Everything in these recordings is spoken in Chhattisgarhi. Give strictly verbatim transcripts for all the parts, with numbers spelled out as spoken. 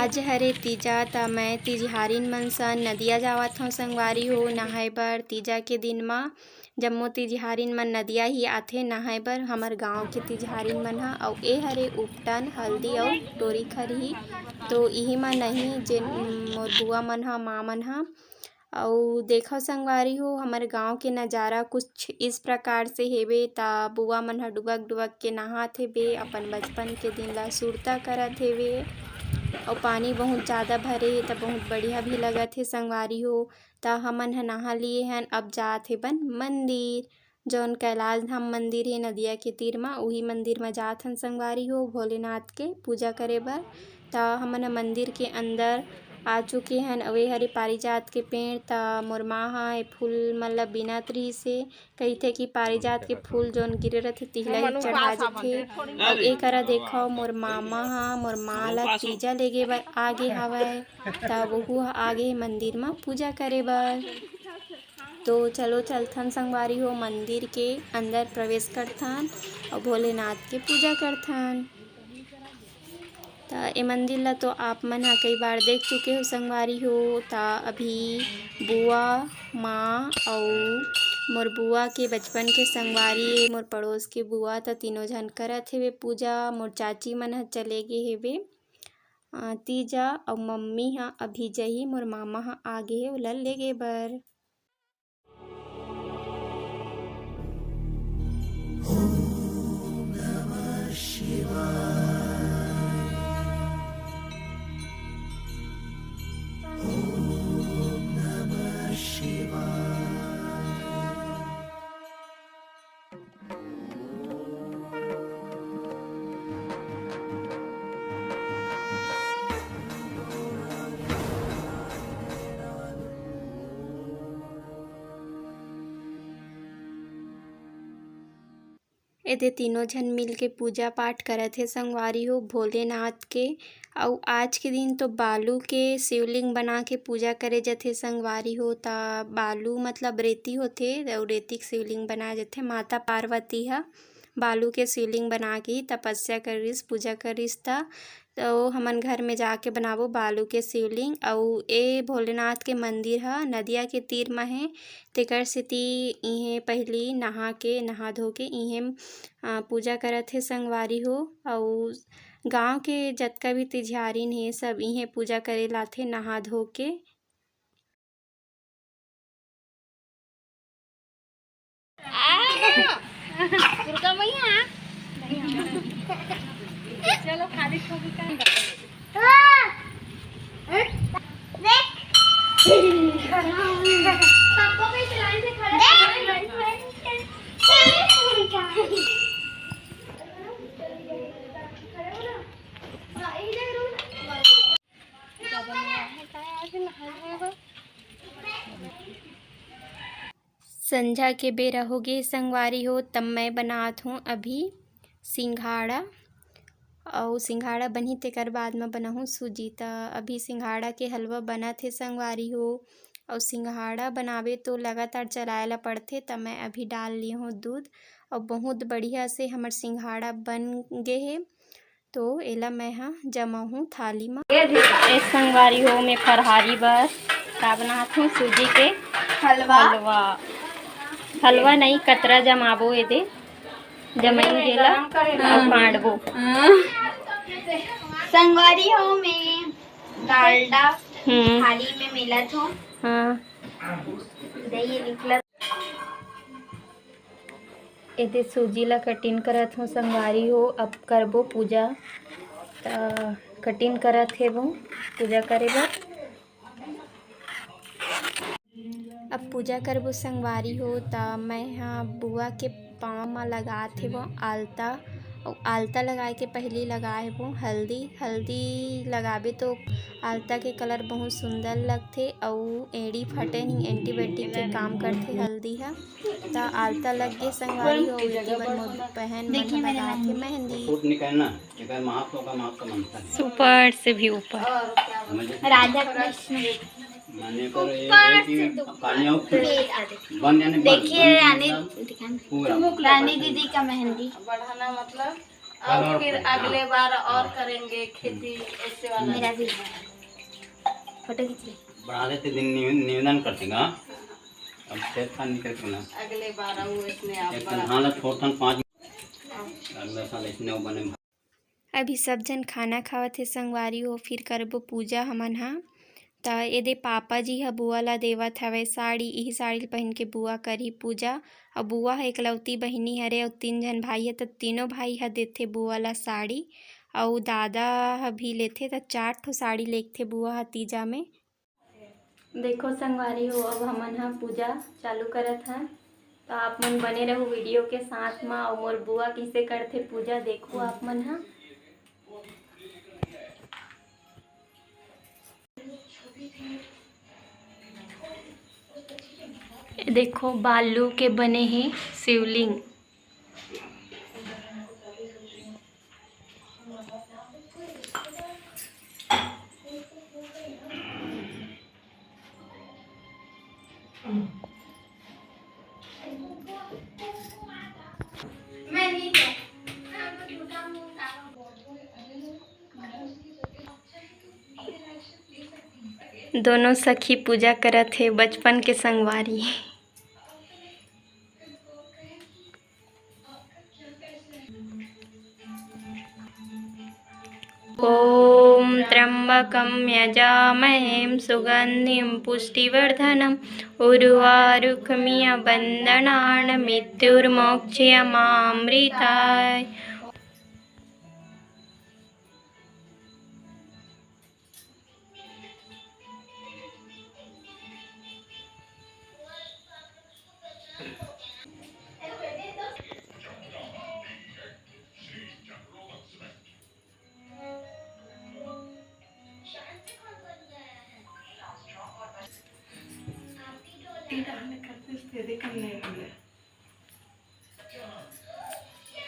आज हरे तीजा, त मैं तिजहारिन मन सन नदिया जावत हौं संगवारी हो नहाए बर। तीजा के दिन म जम्मो तिजहारिन मन नदिया ही आथे नहाए बर। हमर गांव के तिजहारिन मन ह, अउ ए हरे उपटन, हल्दी अउ टोरी खरही। तो इही म नहीं, जेन मोर बुआ मन ह, माँ मन ह, अउ देखव संगवारी हो, हमर गांव के नजारा कुछ इस प्रकार से हेवे। त बुआ मन ह डुबक डुबक के नहात हेवे, अपन बचपन के दिन ला सुरता करत हेवे। अउ पानी बहुत ज्यादा भरे हे, त बहुत बढ़िया भी लगत हे संगवारी हो। त हमन ह नहा लिए हन, अब जात हेबन मंदिर। जौन कैलाश धाम मंदिर हे नदिया के तीर म, उही मंदिर म जात हन संगवारी हो, भोलेनाथ के पूजा करे बर। त हमन ह मंदिर के अंदर आ चुके हन। अउ ए हरे पारिजात के पेड़, त मोर माँ ह ए फूल मन ल बीनत रिहिस हे। कहिथे कि पारिजात के फूल जौन गिरे रथे, तिहला ही चढ़ा जथे। अउ ए करा देखव, मोर मामा ह मोर माँ ल तीजा लेगे बर आगे हवय, त वहू ह आगे मंदिर म पूजा करे बर। तो चलो चलथन संगवारी हो, मंदिर के अंदर प्रवेश करथन अउ भोलेनाथ के पूजा करथन। त ए मंदिर ला तो आप मन ह कई बार देख चुके हो संगवारी हो। त अभी बुआ, माँ अउ मोर बुआ के बचपन के संगवारी, मोर पड़ोस के बुआ, त तीनों झन करत हेवे पूजा। मोर चाची मन ह चले गे हेवे, अ, तीजा, अउ मम्मी ह अभी जही, मोर मामा ह आगे हे ओला लेगे बर। एदे तीनों झन मिल के पूजा पाठ करत हे संगवारी हो भोलेनाथ के। अउ आज के दिन तो बालू के शिवलिंग बना के पूजा करे जथे संगवारी हो। त बालू मतलब रेती होथे, अउ रेती के शिवलिंग बनाए जथे। माता पार्वती ह बालू के शिवलिंग बना के ही तपस्या करिस, पूजा करिस। त तो हमन घर में जाके बनाबो बालू के शिवलिंग। अउ ए भोलेनाथ के मंदिर ह नदिया के तीर म हे, तेकर सेती इहें पहिली नहा के, नहा धो के इहें, अ, पूजा करत हे संगवारी हो। अउ गांव के जतका भी तिजहारिन हे, सब इहें पूजा करे लाथे नहा धो के। दुर्गा मैया। चलो, खाली खाली का। देख। पापा को इस लाइन से खड़ा कर। संझा के बेरा होगे संगवारी हो, तब मैं बनात हूँ अभी सिंघाड़ा। अउ सिंघाड़ा बनही तेकर बाद म बनाहूँ सूजी। त अभी सिंघाड़ा के हलवा बनत हे संगवारी हो। अउ सिंघाड़ा बनाबे तो लगातार चलाए ला पड़थे। त मैं अभी डाल लिए हूँ दूध, अउ बहुत बढ़िया से हमर सिंघाड़ा बन गे हे। तो एला मैं ह जमाहूँ थाली म। ए संगवारी हो, मैं फरहारी बर का बनात हूँ, सूजी के हलवा। हलवा, हलवा नहीं, कतरा जमाबो एदे, जमाइन गेला अउ बांटबो। हाँ। संगवारी हो, मैं डालडा हम्म। थाली में मिलत हूँ। हाँ। दही निकलत। एदे सूजी ला कटिंग करत हूँ संगवारी हो, अब करबो पूजा। त कटिंग करत हे वो पूजा करे बर। अब पूजा करबो संगवारी हो, त मैं ह बुआ के पाँव म लगात हे वो आलता। अउ आलता लगाए के पहिली लगाए वो हल्दी। हल्दी लगाबे तो आलता के कलर बहुत सुंदर लगथे अउ एड़ी फटे नहीं, एंटीबायोटिक के काम करथे हल्दी ह। त आलता लग गे संगवारी हो, एती बर मोर बहन मन ह लगात हे मेहंदी। फूट निकलना, एकर माप तो का माप का बनता है। सुपर से भी ऊपर। समझ गए? राधा कृष्ण। माने पर ये है कि कालियाँ बन जाने बन, देखिए बन रानी, पूरा। रानी दीदी का मेहंदी। बढ़ाना मतलब और फिर अगले बार और करेंगे खेती, ऐसे वाला। मेरा भी फोटो खींच ले। बढ़ा देते दिन निवे-, निवेदन करते हैं, हाँ। अब छेद खान निकल के ना। अगले बार वो इसमें आप एक बड़ा धान ला छोड़ थान पाँच, अगला साल इसने वो बने। अभी सब झन खाना खावत हे संगवारी हो, फिर करबो पूजा हमन हा। त एदे पापा जी ह बुआ ला देवत हवय साड़ी, इही साड़ी ल पहिन के बुआ करही पूजा। अउ बुआ ह एकलौती बहिनी हरे अउ तीन झन भाई ह, त तीनों भाई ह देथे बुआ ला साड़ी। अउ दादा ह भी लेथे, त चार ठो साड़ी लेथे बुआ ह तीजा में। देखो संगवारी हो, अब हमन ह पूजा चालू करत हन, त आप मन बने रहू वीडियो के साथ म। अउ मोर बुआ कइसे करथे पूजा, देखो आप मन ह। देखो, बालू के बने हे शिवलिंग। दोनों सखी पूजा करत हे, बचपन के संगवारी। ॐ त्र्यम्बकं यजामहे सुगन्धिं पुष्टिवर्धनम् उर्वारुकमिव बन्धनान् मृत्युर्मोक्षयमामृतात्।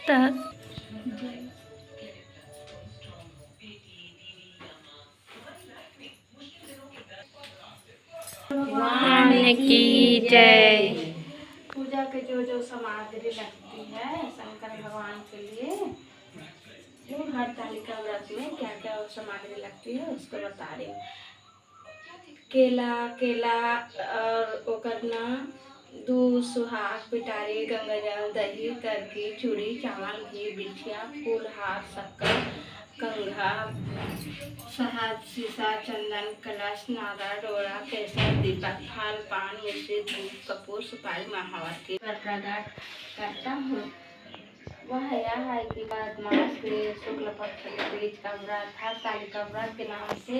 त भगवान की जय। पूजा के जो जो सामग्री लगती है शंकर भगवान के लिए, जो हरतालिका व्रत में क्या क्या सामग्री लगती है, उसको बता रही हूँ। केला, केला और ओकर ना दूध, सुहाग, पिटारी, गंगाजल, दही, करकी, चूड़ी, चावल, घी, बिछिया, फूल, हार, शक्कर, कंघा, शहद, शीशा, चंदन, कलश, नारा, डोरा, केसर, दीपक, फल, पान, मिश्री, धूप, कपूर, सुपारी, महावर की प्रदान करता हूँ। वह यह है कि माघ मास के शुक्ल पक्ष के बीच का व्रत हरतालिका व्रत के नाम से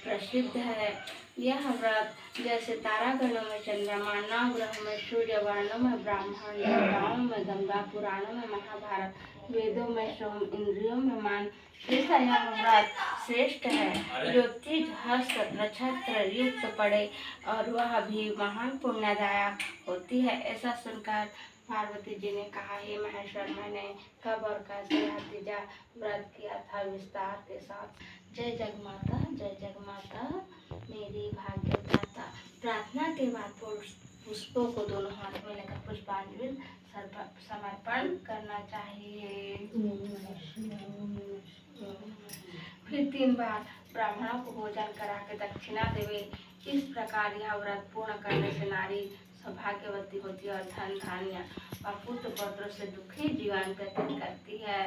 प्रसिद्ध है। यह व्रत जैसे तारागणों में चंद्रमा, नवग्रहों में सूर्य, वर्णों में ब्राह्मण, देवताओं में गंगा, पुराणों में महाभारत, वेदों में सोम, इंद्रियों में मान, इसलिए यह व्रत श्रेष्ठ है। जो तीज, हस्त नक्षत्र युक्त पड़े और वह भी महान पुण्यदायक होती है, ऐसा सुनकर पार्वती जी ने कहा, हे महेश्वर, मैंने कब और कैसे यह तीजा व्रत किया था विस्तार के साथ। जय जगमाता, जय जगमाता, मेरी भाग्य दाता। प्रार्थना के बाद पुष्प-, पुष्पों को दोनों हाथ में लेकर पुष्पांजलि सर्प-, समर्पण करना चाहिए। फिर तीन बार ब्राह्मणों को भोजन करा के दक्षिणा देवे। इस प्रकार यह व्रत पूर्ण करने से नारी सौभाग्यवती होती है और धन धान्य और पुत्र पौत्रों से दुखी जीवन व्यतीत करती है,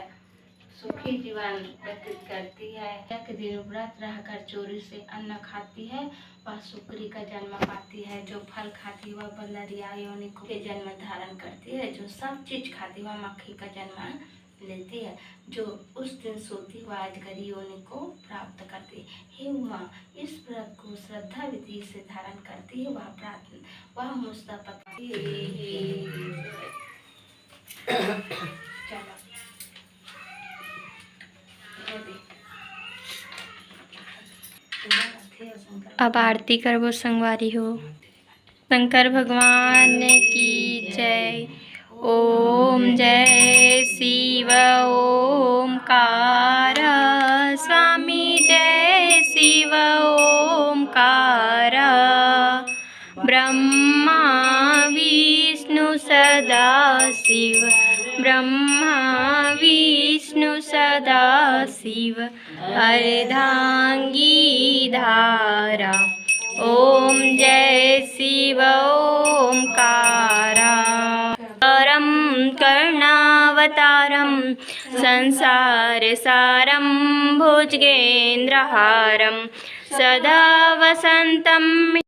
सुखी जीवन व्यतीत करती है। एक दिन व्रत रहकर चोरी से अन्न खाती है, वह सुकरी का जन्म पाती है। जो फल खाती है, वह बंदरिया योनि को के जन्म धारण करती है। जो सब चीज खाती है, वह मक्खी का जन्म लेती है। जो उस दिन सोती, वह अजगरी योनि को प्राप्त करती है। हे उमा, इस व्रत को श्रद्धा विधि से धारण करती है, वह प्रार्थना, वह मुझसे पति। चलो। अब आरती करबो संगवारी हो। शंकर भगवान की जय। ओम जय शिव ओमकार स्वामी, जय शिव ओमकार। ब्रह्मा विष्णु सदा शिव, ब्रह्मा विष्णु सदा शिव अर्धांगी धारा। ओम जय शिव ओमकारा। करम करुणावतारम संसार सारम भुजगेंद्रहारम सदा वसंतम।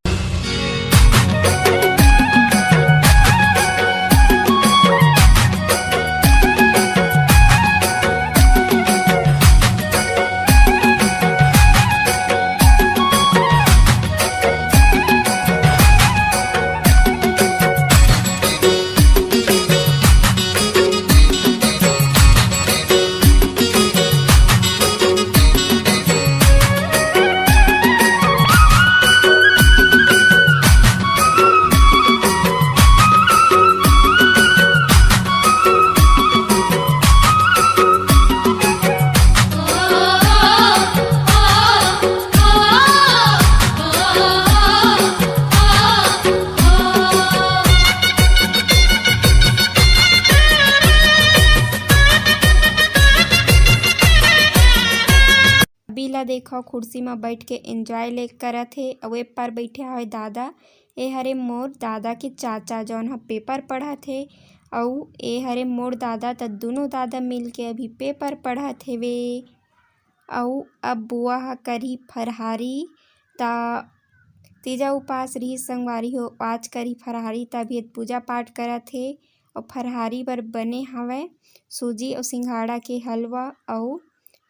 अभी ला देखो, कुर्सी म बैठ के एंजॉय ले करत हे। अउ ए पार बैठे हवे दादा। ए हरे मोर दादा के चाचा, जौन ह पेपर पढ़त हे। अउ ए हरे मोर दादा, त दुनों दादा मिल के अभी पेपर पढ़त हेवे। अउ अब बुआ ह करही फरहारी। त तीजा उपास रिहिस संगवारी हो, आज करही फरहारी, त अभी पूजा पाठ करत हे। अउ फरहारी बर बने हवय सूजी अउ सिंघाड़ा के हलवा अउ,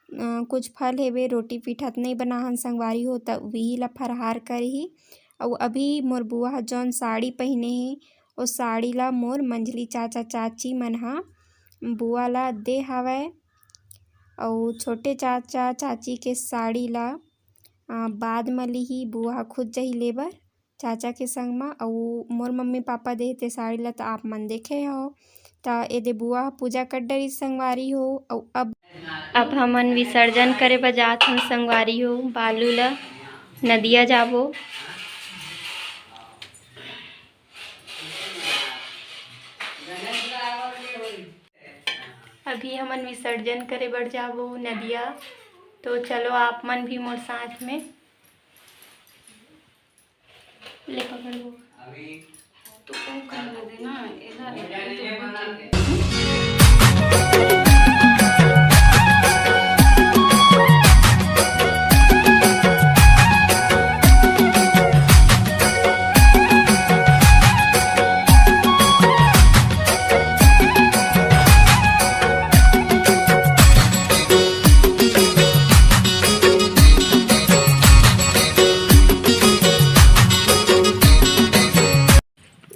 अ, कुछ फल हेवे, रोटी पीठा त नइ बनाहन संगवारी हो, त उही ला फरहार करही। अउ अभी मोर बुआ ह जौन साड़ी पहिने हे, ओ साड़ी ला मोर मंझली चाचा चाची मन ह बुआ ला दे हवय। अउ छोटे चाचा चाची के साड़ी ला, अ, बाद म लिही, बुआ ह खुद जही लेबर चाचा के संग म। अउ मोर मम्मी पापा दे हे ते साड़ी ला त आप मन देखे हो। त एदे बुआ ह पूजा कर डरिस संगवारी हो। अउ अब, अब हमन विसर्जन करे बर जात हन संगवारी हो, बालू ला नदिया जाबो। अभी हमन विसर्जन करे बर जाबो नदिया, तो चलो आप मन भी मोर साथ में। ले पकड़ वो। तो कौन करना देना, एला, एला तो बचे।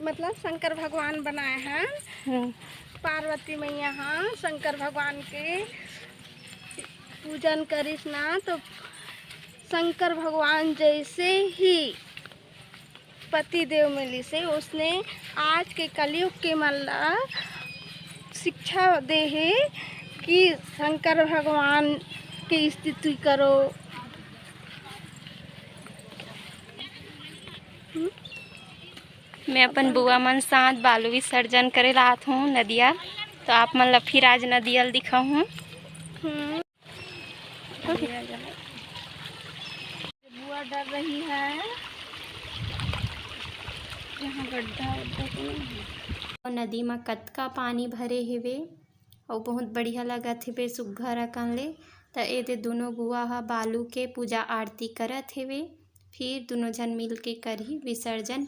मतलब शंकर भगवान बनाए हैं। हम्म। पार्वती मैया ह शंकर भगवान के पूजन करिस ना, तो शंकर भगवान जैसे ही पति देव मिलिस हे, उसने आज के कलयुग के मन ला शिक्षा दे हे कि शंकर भगवान के स्तुति करो। हम्म? मैं अपन बुआ मन साथ बालू विसर्जन करे ला आत हूँ नदिया, तो आप मन ला फिर आज नदिया ल दिखाहूँ। हम्म। बुआ डर रही है, यहाँ गड्ढा उड्ढा तो नहीं है। नदी म कतका पानी भरे हेवे, अउ बहुत बढ़िया लगत हेवे सुग्घर अकन ले। त एदे दुनों बुआ ह बालू के पूजा आरती करत हेवे, फिर दुनों झन मिल के करही विसर्जन।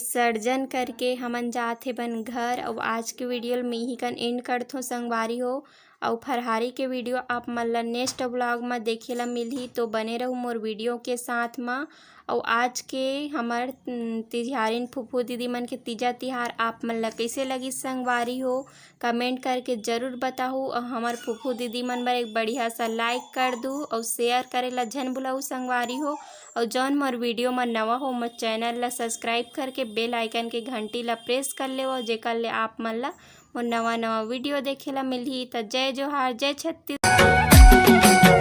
विसर्जन करके हमन जात हे बन घर। अउ आज के वीडियो ल मैं ही कन एंड करथों संगवारी हो। अउ फरहारी के वीडियो आप मन ल नेक्स्ट व्लॉग म देखे ल मिलही, तो बने रहू मोर वीडियो के साथ म। अउ आज के हमर, उम, तिजहारिन फूफू दीदी मन के तीजा तिहार आप मन ल कइसे लगिस संगवारी हो, कमेंट करके जरूर बताहू। अउ हमर फूफू दीदी मन बर एक बढ़िया सा लाइक कर दू अउ शेयर करे ला झन भुलाहू संगवारी हो। अउ जौन मोर वीडियो म नवा हो, मोर चैनल ला सब्सक्राइब करके बेल आइकन के घंटी ला प्रेस कर लेवव, जेकर ले आप मन ला मोर नवा नवा वीडियो देखे ला मिलही। त जय जोहार, जय छत्तीसगढ़।